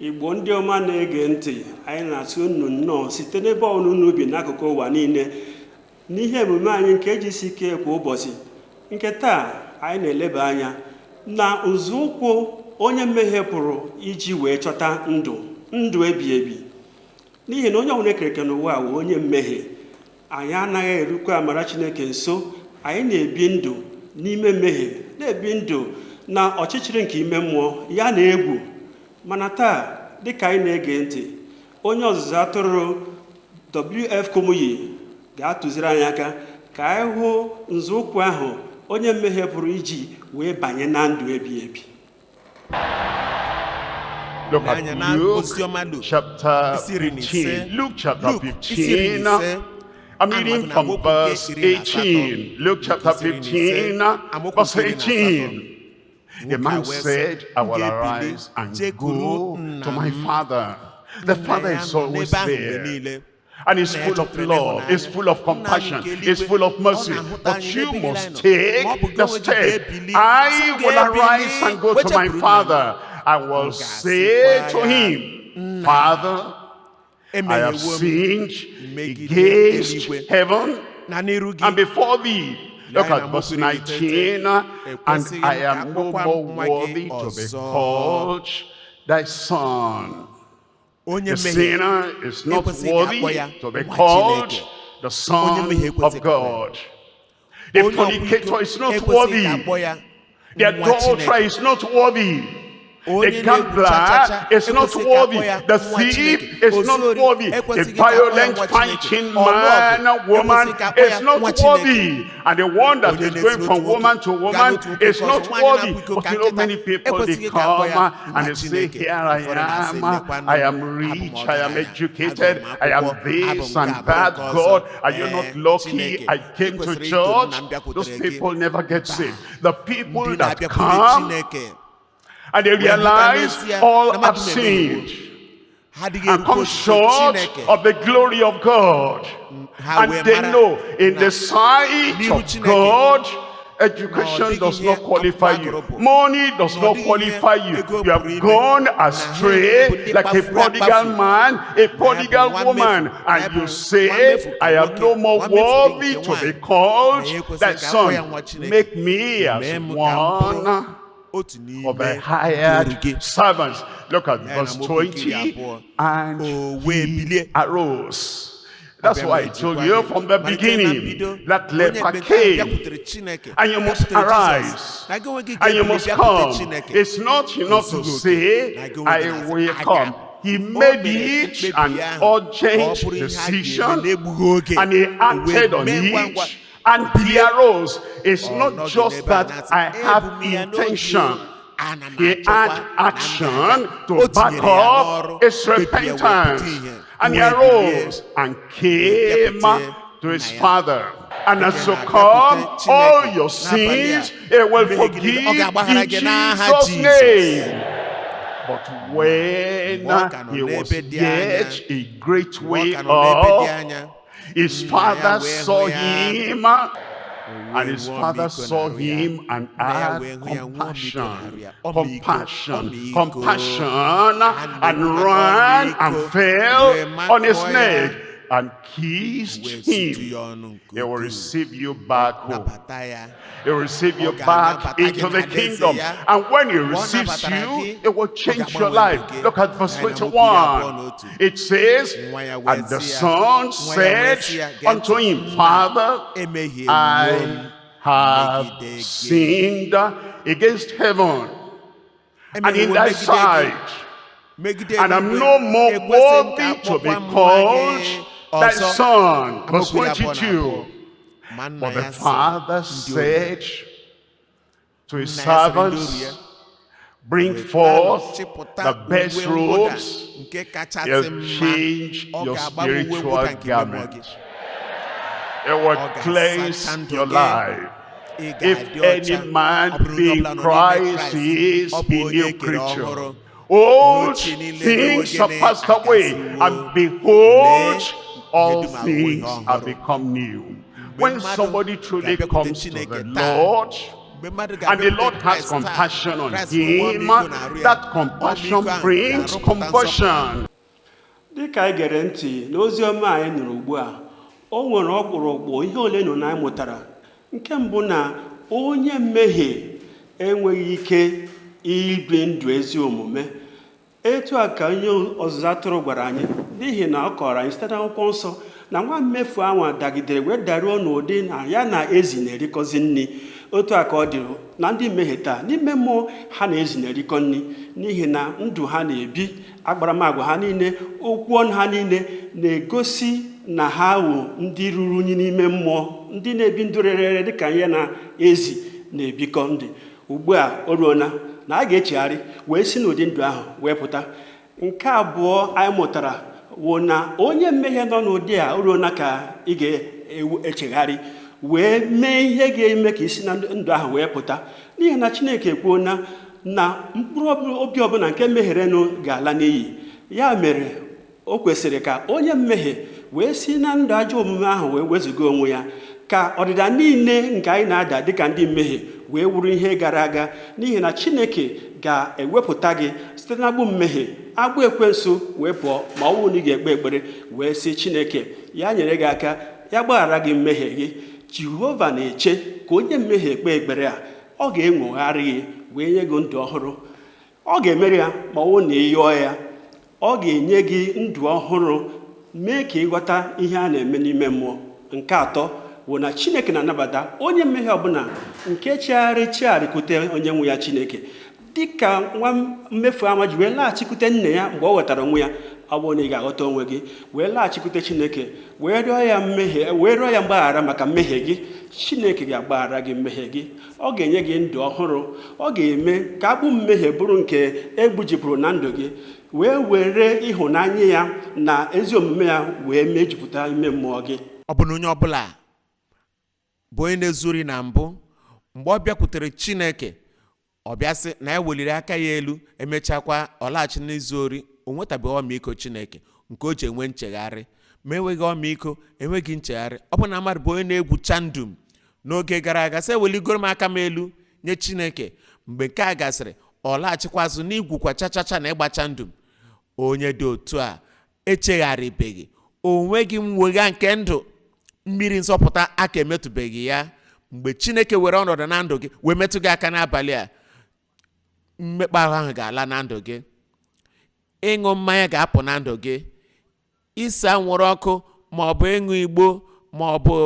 Igbo ndị ọma na-ege ntị, anyị na-asị unu nnọọ site n'ebe ọbụla unu bi n'akụkụ ụwa niile n'ihe emume anyị nke jisi ike kwa ụbọchị. Nke taa, anyị na-eleba anya na nzọụkwụ onye mmehie pụrụ iji wee chọta ndụ, ndụ ebi ebi, n'ihi na onye ọbụla ekere eke n'ụwa a wụ onye mmehie. Anyị anaghị erukwa amara Chineke nso. Anyị na-ebi ndụ n'ime mmehie, na-ebi ndụ na ọchịchịrị nke ime mmụọ ya na egwu. Mana taa, dịka anyị na-ege ntị, onye ọzụzụ atụrụ WF Kumuyi ga-atụziri anyị aka ka anyị hụ nzọụkwụ ahụ onye mmehie pụrụ iji wee banye na ndụ ebi ebi. Look at Anya na Luke oziọma Luke, chapter isi iri na ise. 15. Luke chapter Luke, isi iri na 15. ise. I'm Ana m reading agụ na from amaokwu nke verse 18. 18. Luke chapter Isi iri na ise, 15, amaokwu verse nke 18. 18. The man Nwoke a wee sị, said, I "M will ga-ebili arise and jekwuru go nna to my m." father. The Nna father ya is nọ always n'ebe ahụ mgbe there. niile. And is Nna ya full of jupụtara love, n'ịhụnanya. is full of Nna anyị compassion, nke is eluigwe, full of ọ mercy. na-ahụta But anyị you n'ebe niile must anyị nọ. take Ma ọ bụ gị the onwe gị step. ga-ebili, sị, I "M will arise ga-ebili, and go wee to my jekwuru nna m." father. I will M say ga-asịkwa to ya, him, Father, I have emehiewo m sinned megide against eluigwe heaven na n'iru gị. and before thee. Look Lee at anya verse amaokwu iri na 19. And Ekwesịghị m I ka am no akpọkwa m more nwa gị worthy to be ọzọ. called thy son. Onye The mmehie sinner is not ekwesịghị ka akpọ worthy ya to be nwa called Chineke. the son Onye mmehie of ekwesịghị ka akpọ ya. God. The Onye ọkwa fornicator iko is not ekwesịghị ka worthy. akpọ ya The nwa adulterer Chineke. is not worthy. The Onye na-egwu gambler cha-cha-cha is not ekwesịghị ka akpọ worthy. ya The nwa thief Chineke. is not Ozuori worthy. The ekwesịghị ka akpọ ya violent nwa Chineke. fighting Ọlụ man, ọgụ woman ekwesịghị ka akpọ ya is not nwa Chineke. worthy. And the one that Onye is na-esi going from n'otu nwoke woman to gaa woman n'otu nwoke is nke not ọzọ, nwaanyị worthy. na-akwa iko But ka you know, nkịta many people, they ekwesịghị ka akpọ ya come nwa and they say, Chineke. here I Ụfọdụ na-asị, am, "Lekwanụ I m, am abụ m rich, I am ọgaranya, educated, agụrụ m I am akwụkwọ, abụ this m nke and a, bụrụ that. nke ọzọ. God, are you not Ee, lucky? Chineke, I ị came to kwesịrị ito m na church. m Those bịakwutere gị." people never get Mba. saved. The people Ndị that na-abịakwute come Chineke and they wee hụta realize n'ezie all na have mmadụ na-emehiewo. sinned Ha adịghị and erukwa come otuto short Chineke. of the glory of God. Ha wee And they mara know in na the sight n'iru of Chineke, God, na ọ education dịghị does ihe not qualify akwụkwọ you. agụrụ bụ, Money does na ọ not dịghị ihe qualify you. ego You have pụrụ ime, gone na ha bụ astray ndị like a kpafuru prodigal akpafu, man, a na ha bụ prodigal nwa woman, mmefu, na ha and bụ you say, nwa mmefu ka I am nwoke, no more nwa mmefu dị worthy nke to be nwaanyị, called na ya ekwesịghị thy ka akpọ ya son. nwa Chineke. Make me as Mee m ka m bụrụ one otu of the n'ime ndị oru hired gị. servants. Look at Lee na verse amaokwu nke iri 20. abụọ. And O wee he bilie. arose. That's Ọbịa why I wee told jikwa you gị. from the Malite na beginning mbido, that onye leper ekpenta ahụ came. bịakwutere Chineke, And you must bịakwutere Jizọs, arise. na gị onwe gị And you ga-ebili must bịakwute come. Chineke. It's not enough to Ozughị oke say, na gị onwe gị I na-asị, will "Aga come." m." He O made mere it mkpebi an ahụ ka ọ urgent bụrụ ihe a ga-eme decision, n'egbughị oge. and he O wee acted on mee ngwa ngwa it, and he arose. It's Ọ not nọghị just n'ebe a that na-asị, I have "Ebu m ya n'obi o, intention. ana m He achọkwa had na m ga-aga." action to O back tinyere ya up n'ọrụ, his kpebi ya wee pụta repentance. ihe, And he wee bilie, arose and came bịakwute to his nna ya. father. And as Nke you na-abịakwute come, all Chineke your n'abalị a, sins, he will mmehie gị niile, ọ forgive ga-agbaghara in gị n'aha Jesus' Jizọs. name. But when Mgbe ọ ka nọ he was n'ebe dị anya, yet a great mgbe ọ way ka nọ n'ebe dị off, anya, his nna ya father wee hụ saw ya, him, o and wee his nwee father ọmịiko saw n'arụ ya. him and Nna ya had wee hụ ya, nwee ọmịiko n'arụ compassion, ya. Ọmịiko, compassion, ọmịiko. compassion, A and na-ekwu maka ran and ọmịiko, fell wee on his makụọ ya, neck and kissed wee sutu him. ya ọnụ nke He will ukwuu. receive you back home. Nabata ya. He will receive you Ọ back ga-anabata gị into the n'alaeze kingdom. ya. And when he Mgbe ọ receives nabatara you, gị, it will ọ change your ga-agbanwe ndụ life. gị. Look at verse Anyị na amaokwu iri abụọ 21. na otu. It says, Nwa ya wee And the sị ya, son nwa ya wee said sị ya, gee unto ntị, him, "Nna, Father, emehiewo I m have megide gị. sinned against heaven and in Emehiewo thy megide gị, sight, megide and I'm eluigwe. no more Ekwesịghị m ka worthy to be akpọkwa m nwa called gị thy ọzọ." son. Verse Amaokwu iri abụọ na 22. abụọ. Ma nna But the ya sịrị father ndị oru ya, said to his nna ya sịrị ndị oru ya, servants, Bring "Wetanụ forth chịpụta the best uwe mwụda robes. nke kachasị He'll mma. change Ọ your ga-agbanwe uwe spiritual mwụda nke ime mmụọ gị. garment. It will Ọ cleanse ga-asacha ndụ your gị. life. Ị If ga-adị ọcha. any man Ọ bụrụ be onye in ọbụla nọ n'ime Christ, Kraịst, he is ọ a bụ onye new e kere creature. ọhụrụ. Old Ochie niile emewo things gịnị? have passed away, Agasiwo. and behold, Lee, ihe all dum aghọwo ihe things have ọhụrụ. become new. Mgbe When mmadụ somebody truly ga-abịakwute comes to Chineke the taa, Lord, mgbe Mgbe mmadụ And the ga-abịakwute Lord has Kraịst taa, compassion on Kraịst nwee him. ọmịiko n'arụ ya. That compassion Ọmịiko ahụ brings ga-arụpụta nzọpụta. conversion. Dịka anyị gere ntị n'ozi ọma anyị nụrụ ugbu a, o nwere ọkpụrụkpụ ihe ole na ole anyị mụtara. Nke mbụ, na onye mmehie enweghị ike ibi ndụ ezi omume. Etu a ka onye ọzụzụ atụrụ gwara anyị, n'ihi na ọ kọrọ anyị site n'Akwụkwọ Nsọ na nwa mmefu anwa dagidere wee daruo n'ụdị na ya na ezi na-erikọzi nri. Otu a ka ọ dị na ndị mmehie taa, n'ime mmụọ ha na ezi na-erikọ nri, n'ihi na ndụ ha na-ebi, akparamagwa ha niile, okwu ọnụ ha niile na-egosi na ha wụ ndị ruru unyi n'ime mmụọ, ndị na-ebi ndụ rere ere dịka ihe na ezi na-ebikọ ndị. Ugbu a o ruona na a ga-echegharị wee si n'ụdị ndụ ahụ wee pụta. Nke abụọ anyị mụtara wụ na onye mmehie nọ n'ụdị a, o ruona ka ị ga-echegharị wee mee ihe ga-eme ka isi na ndụ ahụ wee pụta, n'ihi na Chineke ekwuo na mkpụrụ obi ọbụla nke mehierenụ ga-ala n'iyi. Ya mere o kwesịrị ka onye mmehie wee si na ndụ ajọ omume ahụ wee wezụga onwe ya, ka ọdịda niile nke anyị na-ada dịka ndị mmehie wee wuru ihe gara aga, n'ihi na Chineke ga-ewepụta gị site n'agbụ mmehie, agbụ ekwensu wee pụọ, ma ọ bụrụ na ị ga-ekpe ekpere wee sị Chineke ya nyere gị aka, ya gbaghara gị mmehie gị. Jehova na-eche ka onye mmehie kpee ekpere a, ọ ga-enwogharị gị wee nye gị ndụ ọhụrụ. Ọ ga-emere ya ma ọ bụrụ na ị yọọ ya. Ọ ga-enye gị ndụ ọhụrụ, mee ka ịghọta ihe a na-eme n'ime mmụọ. Nke atọ bụ na Chineke na-anabata onye mmehie ọbụla nke chegharị chegharịkwute onye nwe ya Chineke, dịka nwa mmefu ama ji wee laghachikwute nne ya mgbe ọ ghọtara onwe ya. Ọ bụrụ na ị ga-aghọta onwe gị wee laghachikwute Chineke, wee rịọ ya mmehie, wee rịọ ya mgbaghara maka mmehie gị, Chineke ga-agbaghara gị mmehie gị. Ọ ga-enye gị ndụ ọhụrụ. Ọ ga-eme ka agbụ mmehie bụrụ nke egbujipụrụ na ndụ gị, wee were ịhụnanya ya na ezi omume ya wee mejupụta ime mmụọ gị. Ọ bụ na onye ọbụla bụ onye na-ezuri na mbụ, mgbe ọ bịakwutere Chineke, ọ bịa sị na ya weliri aka ya elu, emechakwa ọ laghachi n'izu ori, o nwetabeghị ọmịiko Chineke nke o ji enwe nchegharị. Ma enweghị ọmịiko, enweghị nchegharị. Ọ bụ na mmadụ bụ onye na-egwucha ndụ m n'oge gara aga, sị eweligoro m aka m elu nye Chineke, mgbe nke a gasịrị ọ laghachikwa azụ n'igwukwa chachacha na ịgbacha ndụ m, onye dị otu a echegharịbeghị, o nweghị mwegha nke ndụ, mmiri nzọpụta aka emetụbeghị ya. Mgbe Chineke were ọnọdụ na ndụ gị wee metụ gị aka n'abalị a, mmekpa ahụ ahụ ga-ala na ndụ gị, ịṅụ mmanya ga-apụ na ndụ gị, ise anwụrụ ọkụ ma ọ bụ ịṅụ igbo ma ọ bụ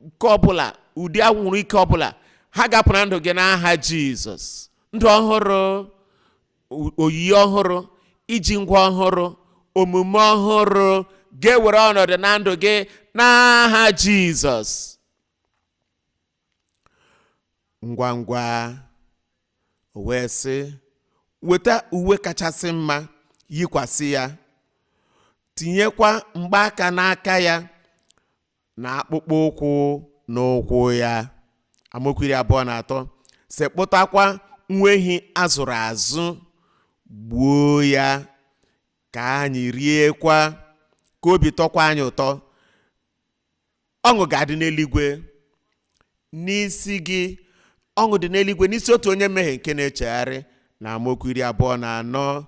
nke ọbụla, ụdị anwụrụ ike ọbụla, ha ga-apụ na ndụ gị n'aha Jizọs. Ndụ ọhụrụ, oyiyi ọhụrụ, iji ngwa ọhụrụ, omume ọhụrụ ga-ewere ọnọdụ na ndụ gị n'aha Jizọs. Ngwa ngwa o wee sị, weta uwe kachasị mma yikwasị ya, tinyekwa mgbaaka n'aka ya na akpụkpọ ụkwụ n'ụkwụ ya. Amaokwu 23, sekpụtakwa nwa ehi azụrụ azụ, gbuo ya ka anyị riekwa, ka obi tọkwa anyị ụtọ. Ọṅụ ga-adị n'eluigwe n'isi gị. Ọṅụ dị n'eluigwe n'isi otu onye mmehie nke na-echegharị. Na amaokwu 24,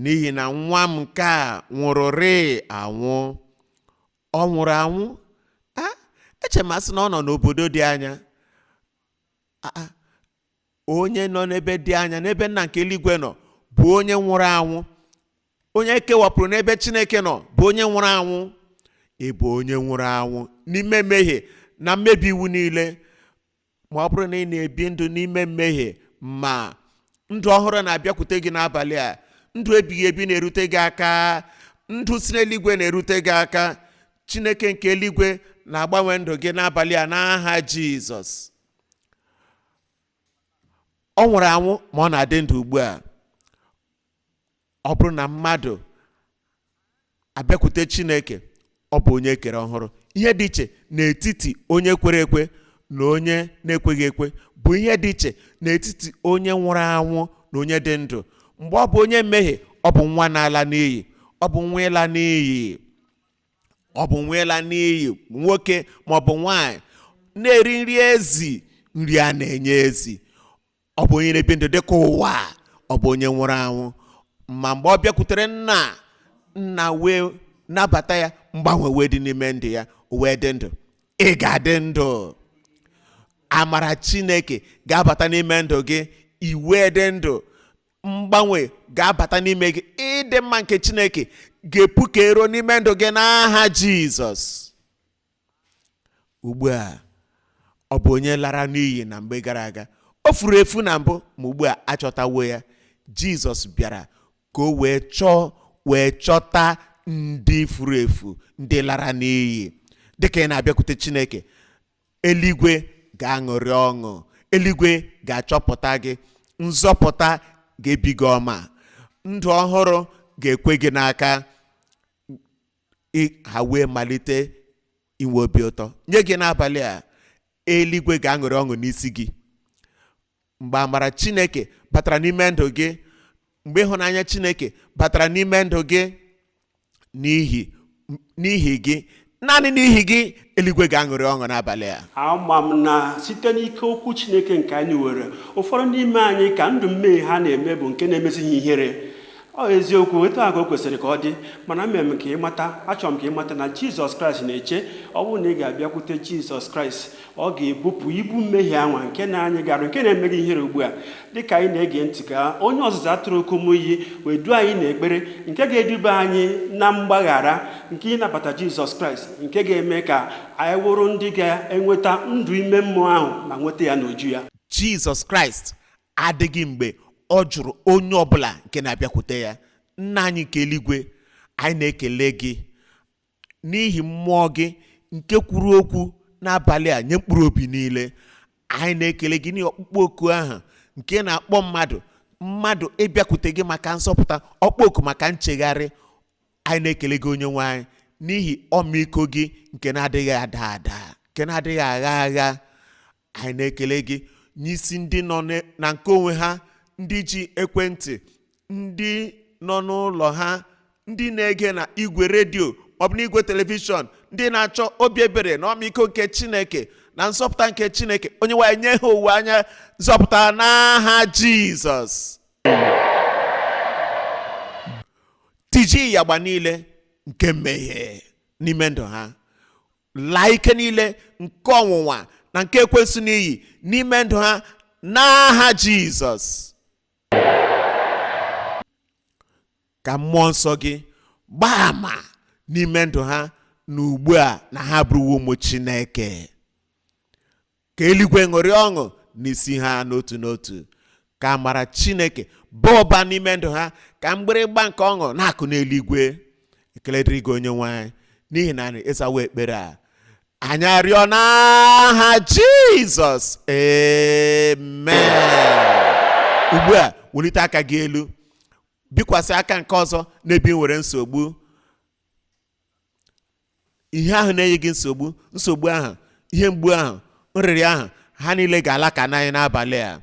n'ihi na nwa m nke a nwụrụrị anwụ. Ọ nwụrụ anwụ a, eche m asị na ọ nọ n'obodo dị anya. Onye nọ n'ebe dị anya n'ebe nna nke eluigwe nọ bụ onye nwụrụ anwụ. Onye kewapụrụ n'ebe Chineke nọ bụ onye nwụrụ anwụ. Ị bụ onye nwụrụ anwụ n'ime mmehie na mmebi iwu niile. Ma ọ bụrụ na ị na-ebi ndụ n'ime mmehie, ma ndụ ọhụrụ na-abịakwute gị n'abalị a, ndụ ebighị ebi na-erute gị aka, ndụ si n'eluigwe na-erute gị aka. Chineke nke eluigwe na-agbanwe ndụ gị n'abalị a n'aha Jizọs. Ọ nwụrụ anwụ, ma ọ na-adị ndụ ugbu a. Ọ bụrụ na mmadụ abịakwute Chineke, ọ bụ onye ekere ọhụrụ. Ihe dị iche n'etiti onye kwere ekwe na onye na-ekweghị ekwe bụ ihe dị iche n'etiti onye nwụrụ anwụ na onye dị ndụ. Mgbe ọ bụ onye mmehie, ọ bụ nwa na-ala n'iyi, ọ bụ nwa ịla n'iyi, ọ bụ nwa ịla n'iyi, nwoke ma ọ bụ nwaanyị na-eri nri ezi, nri a na-enye ezi. Ọ bụ onye na-ebi ndụ dịka ụwa, ọ bụ onye nwụrụ anwụ. Ma mgbe ọ bịakwutere nna, nna wee nabata ya, mgbanwe wee dị n'ime ndụ ya, o wee dị ndụ. Ị ga-adị ndụ. Amara Chineke ga-abata n'ime ndụ gị, i wee dị ndụ. Mgbanwe ga-abata n'ime gị. Ịdị mma nke Chineke ga-epukero n'ime ndụ gị n'aha Jizọs. Ugbu a, ọ bụ onye lara n'iyi na mgbe gara aga. O furu efu na mbụ, ma ugbu a achọtawo ya. Jizọs bịara ka o wee chọọ, wee chọta ndị furu efu, ndị lara n'iyi. Dịka ị na-abịakwute Chineke, eluigwe ga-aṅụrị ọṅụ, eluigwe ga-achọpụta gị, nzọpụta ga-ebi gị ọma, ndụ ọhụrụ ga-ekwe gị n'aka, ha wee malite inwe obi ụtọ nye gị n'abalị a. Eluigwe ga-aṅụrị ọṅụ n'isi gị mgbe amara Chineke batara n'ime ndụ gị, mgbe ịhụnanya Chineke batara n'ime ndụ gị. N'ihi gị, naanị n'ihi gị, eluigwe ga-aṅụrị ọṅụ n'abalị a. Ama m na site n'ike okwu Chineke nke anyị nwere, ụfọdụ n'ime anyị ka ndụ mmehie ha na-eme bụ nke na-emezi ha ihere. Ọ eziokwu, etu a ka o kwesịrị ka ọ dị. Mana mere m ka ị mata, achọrọ m ka ị mata na Jizọs Kraịst na-eche. Ọ bụrụ na ị ga-abịakwute Jizọs Kraịst, ọ ga-ebupụ ibu mmehie anwa nke na-anyị garụ, nke na-eme gị ihere ugbu a. Dịka anyị na-ege ntị ka onye ọzụzụ atụrụ Kumuyi wee duo anyị n'ekpere nke ga-eduba anyị na mgbaghara nke ịnabata Jizọs Kraịst, nke ga-eme ka anyị wụrụ ndị ga-enweta ndụ ime mmụọ ahụ ma nweta ya n'uju ya. Jizọs Kraịst adịghị mgbe ọ jụrụ onye ọbụla nke na-abịakwute ya. Nna anyị nke eluigwe, anyị na-ekele gị n'ihi mmụọ gị nke kwuru okwu n'abalị a nye mkpụrụ obi niile. Anyị na-ekele gị n'ihi ọkpụkpọ oku ahụ nke na-akpọ mmadụ ịbịakwute gị maka nzọpụta, ọkpọ oku maka nchegharị. Anyị na-ekele gị, onye nwe anyị, n'ihi ọmịiko gị nke na-adịghị ada ada, nke na-adịghị agha agha. Anyị na-ekele gị n'isi ndị nọ na nke onwe ha, ndị ji ekwentị, ndị nọ n'ụlọ ha, ndị na-ege na igwe redio maọbụ n'igwe telivishọn, ndị na-achọ obi ebere na ọmịiko nke Chineke na nzọpụta nke Chineke. Onye nwe anyị, nye ha owuwe anya nzọpụta n'aha Jizọs. Tiji ịyagba niile nke mmehie n'ime ndụ ha, laa ike niile nke ọnwụnwa na nke ekwensu n'iyi n'ime ndụ ha n'aha Jizọs. Ka mmụọ nsọ gị gbaa ama n'ime ndụ ha na ugbu a na ha abụrụwo ụmụ Chineke. Ka eluigwe ṅụrịa ọṅụ n'isi ha n'otu n'otu. Ka amara Chineke baa ụba n'ime ndụ ha, ka mgbịrịgba nke ọṅụ na-akụ n'eluigwe. Ekele dịrị gị, onye nwe anyị, n'ihi na ị zawo ekpere a. Anyị arịọ n'aha Jizọs, amen. Ugbu a, welite aka gị elu, bikwasị aka nke ọzọ n'ebe ị nwere nsogbu. Ihe ahụ na-enye gị nsogbu, nsogbu ahụ, ihe mgbu ahụ, nrịrị ahụ, ha niile ga-ala ka n'anya n'abalị a.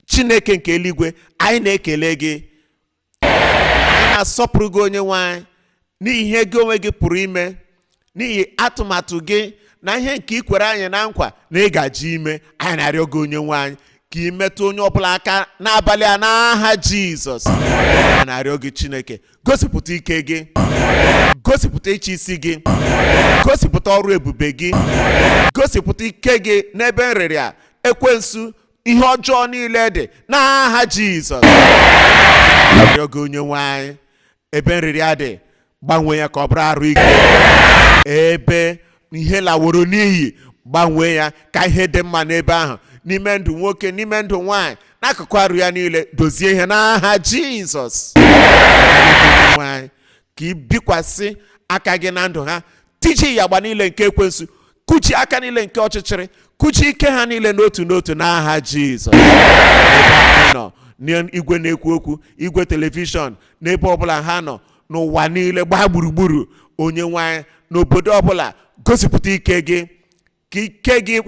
Chineke nke eluigwe, anyị na-ekele gị, anyị na-asọpụrụ gị, onye nwe anyị, n'ihi ihe gị onwe gị pụrụ ime, n'ihi atụmatụ gị na ihe nke ị kwere anyị na nkwa na ị gaji ime. Anyị na-arịọ gị, onye nwe anyị, ka ị metụ onye ọbụla aka n'abalị a n'aha Jizọs. Anyị na-arịọ gị, Chineke, gosipụta ike gị, gosipụta ịchị isi gị, gosipụta ọrụ ebube gị, gosipụta ike gị n'ebe nrịrịa, ekwensu, ihe ọjọọ niile dị n'aha Jizọs. Arịọ gị, onye nwe anyị, ebe nrịrịa dị, gbanwee ya ka ọ bụrụ arụ ike. Ebe ihe laworo n'iyi, gbanwee ya ka ihe dị mma n'ebe ahụ, n'ime ndụ nwoke, n'ime ndụ nwaanyị, n'akụkụ arụ ya niile. Dozie ihe n'aha Jizọs. Nwaanyị, ka ị bikwasị aka gị na ndụ ha, tiji yagba niile nke ekwensu, kụchi aka niile nke ọchịchịrị, kụchi ike ha niile n'otu n'otu n'aha Jizọs. Ebe anyị nọ n'igwe na-ekwu okwu, igwe telivishọn, n'ebe ọbụla ha nọ n'ụwa niile gbaa gburugburu, onye nwe anyị, n'obodo ọbụla, gosipụta ike gị, ka ike gị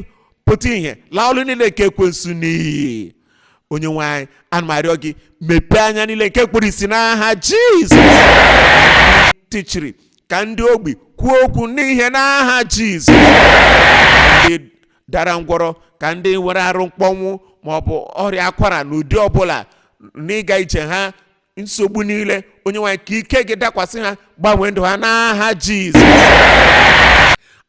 pụta ìhè, laa ọlụ niile nke ekwensu n'iyi. Onye nwe anyị, ana m arịọ gị, mepee anya niile nke kpuru isi n'aha Jizọs. Tichiri ka ndị ogbi kwuo okwu n'ihe n'aha Jizọs. Ndị Dara ngwọrọ, ka ndị nwere arụ mkpọnwụ ma ọ bụ ọrịa akwara n'ụdị ọbụla n'ịga ije ha, nsogbu niile, Onye nwe anyị, ka ike gị dakwasị ha, gbanwee ndụ ha n'aha Jizọs.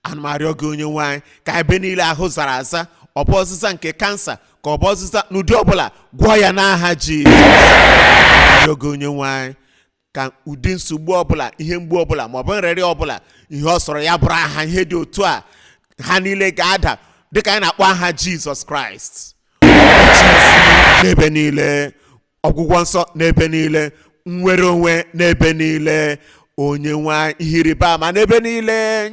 Ana m arịọ gị, Onye nwe anyị, ka ebe niile ahụ zara aza, ọ bụ ọzịza nke kansa ka ọ bụ ọzịza n'ụdị ọbụla, gwọọ ya n'aha Jizọs. Arịọ gị, Onye nwe anyị, ka ụdị nsogbu ọbụla, ihe mgbu ọbụla ma ọ bụ nrịrị ọbụla, ihe ọ sọrọ ya bụrụ aha ihe dị otu a, ha niile ga-ada dịka anyị na-akpọ aha Jizọs Kraịst. N'ebe niile, ọgwụgwọ nsọ n'ebe niile, nnwere onwe n'ebe niile, Onye nwe anyị, ihe ịrịba ama n'ebe niile.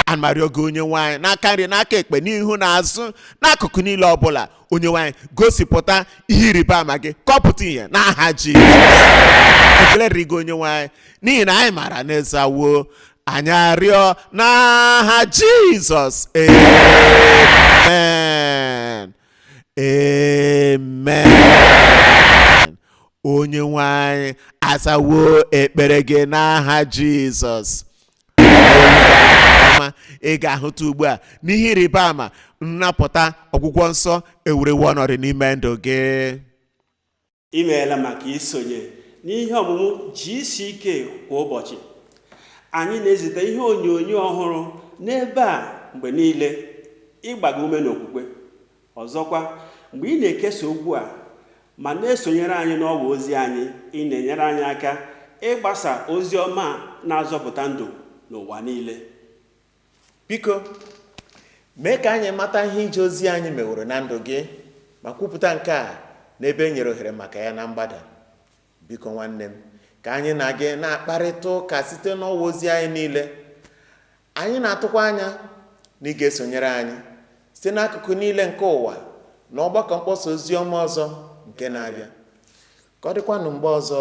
Ana m arịọ gị, Onye nwe anyị, n'aka nri, n'aka ekpe, n'ihu na azụ, n'akụkụ niile ọbụla, Onye nwe anyị, gosipụta ihe ịrịba ama gị ka ọ pụta ihe n'aha Jizọs. Ekele dịrị gị, Onye nwe anyị, n'ihi na anyị maara n'ezawo anyị arịọ n'aha Jizọs. Amen, amen. Onye nwe anyị azawo ekpere gị n'aha Jizọs. Ọma ị ga-ahụta ugbu a n'ihe ịrịba ama nnapụta, ọgwụgwọ nsọ ewerewo ọnọdụ n'ime ndụ gị. Imeela maka isonye n'ihe ọmụmụ GCK kwa ụbọchị. Anyị na-ezite ihe onyonyo ọhụrụ n'ebe a mgbe niile ịgba gị ume n'okwukwe. Ọzọkwa, mgbe ị na-ekesa okwu a ma na-esonyere anyị n'ọwa ozi anyị, ị na-enyere anyị aka ịgbasa ozi ọma a na-azọpụta ndụ n'ụwa niile. Biko mee ka anyị mata ihe ije ozi anyị meworo na ndụ gị, ma kwupụta nke a n'ebe e nyere ohere maka ya na mgbada. Biko nwanne m, ka anyị na gị na-akparịta ụka site n'ọwa ozi anyị niile. Anyị na-atụkwa anya na ị ga-esonyere anyị site n'akụkụ niile nke ụwa na ọgbakọ mkpọsa ozi ọma ọzọ nke na-abịa. Ka ọ dịkwanụ mgbe ọzọ.